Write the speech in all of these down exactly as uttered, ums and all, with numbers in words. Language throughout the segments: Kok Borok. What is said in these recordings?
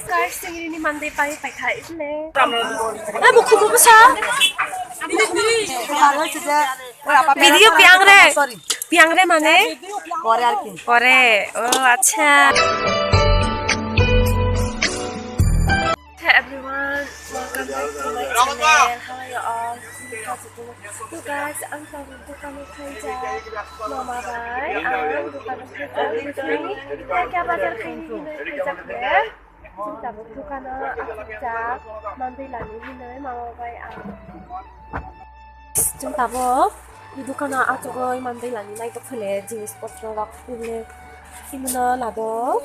Guys, chengrini mandai pai paikha isle. Ai, mukhumu bwsa. Video piang re. Sorry. Piang re mane? Pore ar ki. Pore. Oh, acha. Hey everyone, welcome back to my channel. How are you all? So guys, ang tabuk dukano khaijak mama bai, ang dukano khaijak, bini kaya bazar khaini hinwi khaijak de. Chwng tabuk dukano achukjak, mandai lani hinwi mama bai ang. Chwng tabuk dukano achugwi mandai lani naitokphile jinis potro rok phile himno lado.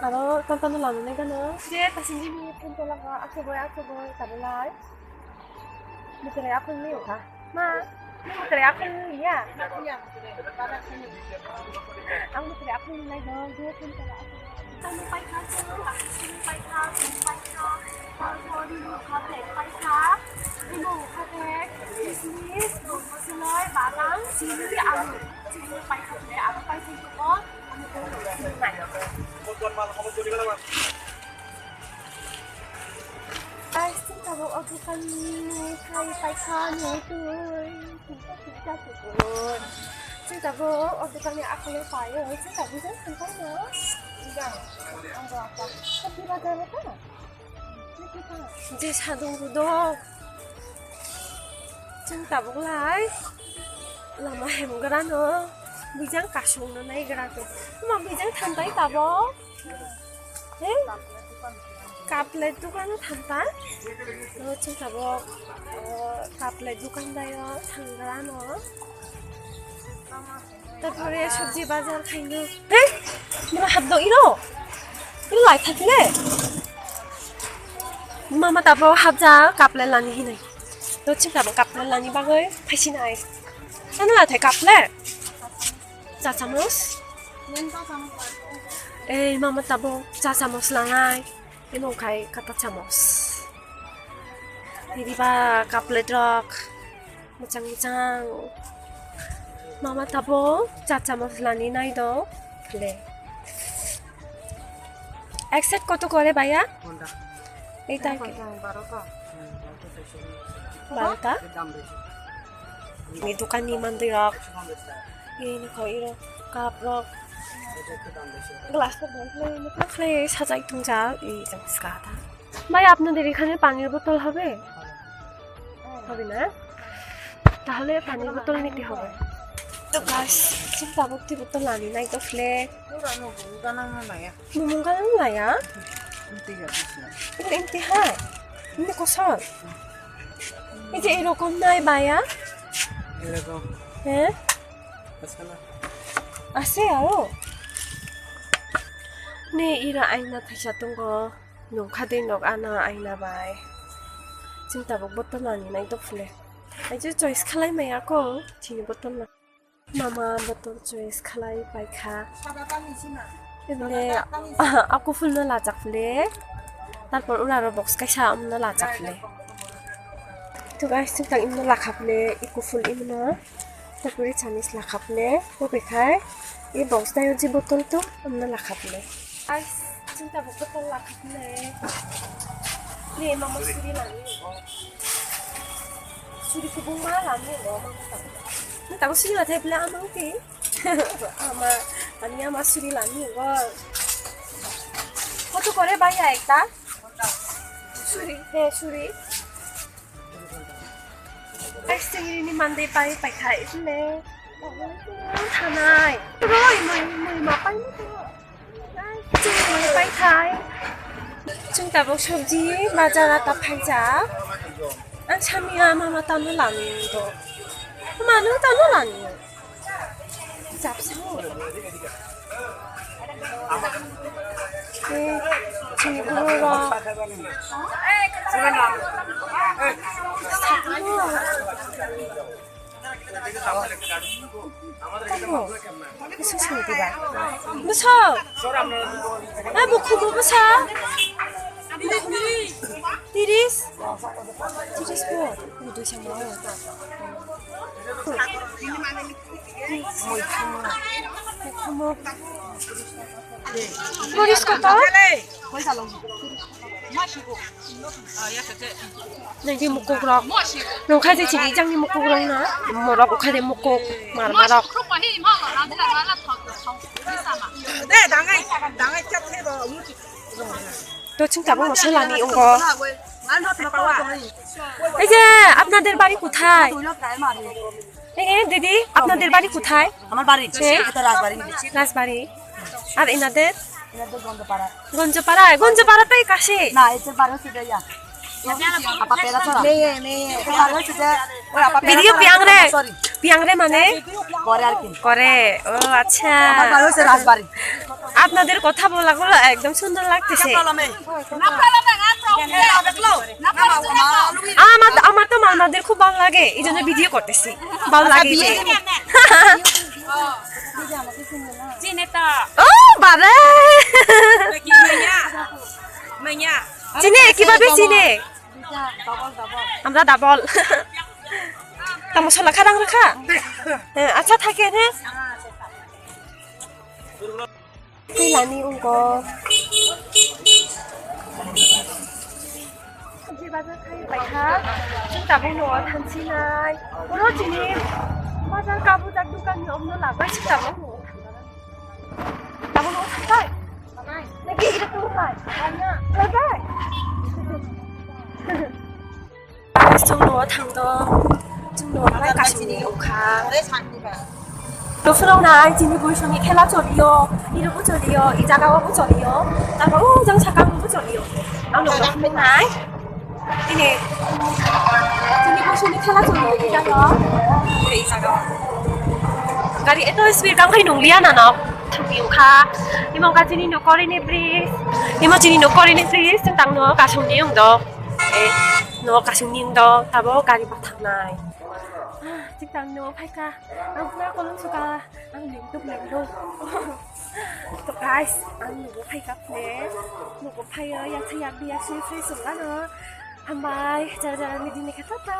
Aro tantano lano nai gana. Je tasini ni phone tola ga, akhoboi, akhoboi, tabulai. Mutrai akhol ni ha. Ma, ni mutrai akhol ni ya. Ang mutrai akhol ni nai do, je phone tola akhol. Tamo pai kha, tamo pai kha, tamo pai kha. Tamo pai kha, tamo pai kha. Imo kha ke, kismis, imo kha ke, badam, chini, alu. Chini pai kha, alu pai kha ko. Guys, chwng tabuk o dukanni khai paikha nugwi twi, twi, twi, twi, twi. Chwng tabuk o dukanni akhulwi paio, chwng tabuk jang thangkhaino. Jang, ang bo apa? Happy bazar ta? Je sadung budok. Chwng tabuk lai lama hemgrano. Bijang kasungno naigra to. Ma bijang thantai tabuk. He? Kaplet dukano thanta. No chwng tabuk, o, kaplet dukan dayo thangrano. Tarpore sobji bazar khaino. He? Mura hapdo iro? Iro lai thakle? Mama tabuk hapja kaplet lani hinai. No chwng tabuk kaplet lani bagwi phaisinai. Ano lathai kaplet? Cha chamos? Ei, mama tabuk cha chamos lanai. Imo khai kata chamos. Riba kaplet rok. Muchang muchang. Mama tabuk cha chamos lani nai do. Le. Ek set koto kore bhaiya? কোনটা? Ei tai ke. বারোটা. বারোটা? দাম বেশি। Ni dukan ni mandai rok. Ei ni kho iro cup rok. এটা একটু দাম বেশি। Glass rok bang khlai, mokol khlai sajai tongjak. Ei jang ska ta. ভাই, আপনাদের এখানে পানির বোতল হবে? হবে না? তাহলে পানির বোতল নিতে হবে। To guys, chwng tabuk twi botol lani nai to phle. Mumung ganang laya? Ito inti hai. Ini kosor. Ei je erokom nai baya? এরকম। হ্যাঁ? আছে না? Ase aro? Ne ira aina thaisa tongo. Nokha de nok ana aina bai. Chwng tabuk botol lani nai to phle. Ai je choice khalai maya ko. Chini botol na. Mama botol choice khalai paikha. Ebile a kufulno lajak le. Tarpor uraro box kaisa amno lajak le. To guys, chwng tang imno lakha le, i kuful imno. Tarpore Chinese lakha le. Obekhai i box dayo je botol to amno lakha le. Guys, chwng tabuk botol lakha le. Le mama suri lani. Suri kubung ma lani go mama tabuk. Ni tabuk suri lathai bla amang ti. Ama, ani ama suri lani go. Koto kore bhaiya ekta? Suri, he suri. Guys, chengrini mandai pai paikha isle. Thanai. Roi, moi, moi ma pai mo to. Chwng pai khai. Chwng tabuk sobji bazar ata phaijak. Ang samiya mama tano lani do. Mama nung tano lani. Japsa. Eh, chini guru rok. Sakno. Tamo? Bwsa song diba? Bwsa? Eh, mukhumu bwsa? Tiris? Tiris po? Dui sama. Mukhumu. Mukhumu. Moris kotor? Nangni mukuk rok. Nungkha je chini jangni mukuk rok na. Morok ukha de mukuk mar marok. To chwng tabuk mosolani ungo. এই যে আপনাদের বাড়ি কোথায়? এই যে দিদি, আপনাদের বাড়ি কোথায়? আমার বাড়ি? হ্যাঁ। এটা রাজবাড়ি। রাজবাড়ি। আর এনাদের? এনাদের গঞ্জপাড়া। গঞ্জপাড়া, গঞ্জপাড়া তো এই কাছে। না, এদের বাড়ি হচ্ছে যে ইয়া। আপা পেরা ছড়া। মেয়ে, মেয়ে। এদের বাড়ি হচ্ছে যে, ওই আপা পেরা ভিডিও ছড়া। পিয়াং রে। Sorry। পিয়াং রে মানে? করে আর কি। করে। ও আচ্ছা। আমার বাড়ি হচ্ছে রাজবাড়ি। আপনাদের কথা বলাগুলো একদম সুন্দর লাগতেছে। আমার, আমার তো মামাদের খুব ভালো লাগে, এই জন্য ভিডিও করতেছি। ভালো লাগে যে। চিনে তো। ও, বারে। চিনে, কিভাবে চিনে? আমরা double. Tamo sola kharang rwkha? Acha thake ne? Tei lani ungo. Je bazar khai paikha, chwng tabuk no thansinai. Oro chini bazar kabujak dukan ni omno labai chwng tabuk no. Tabuk no thangbai. Nagi ira tungbai. Thangbai. Chwng no thangdo, chwng no bai kasini ukha. Dosrok nai chini buisoni khela choliyo, irobo choliyo, i jaga obo choliyo, tarpor o jang sakang obo choliyo. Ang no dosrok nai, ini chini buisoni khela choliyo i jaga o, i jaga o. Gari eto speed ang hai nunglia nano, thangbi ukha. Imo ka chini no korini bridge, imo chini no korini bridge, tang no kasong ni ungdo. Eh, no kasing ning do, tabo gari bathaknai. Ah, chikang no phaika, ang pura kolom suka, ang lingtuk lingdo. To guys, ang nugo phaika ple, nugo phaio, ya thaya biya sui sui sungano. Hambai, jara jara midi ni khe tata.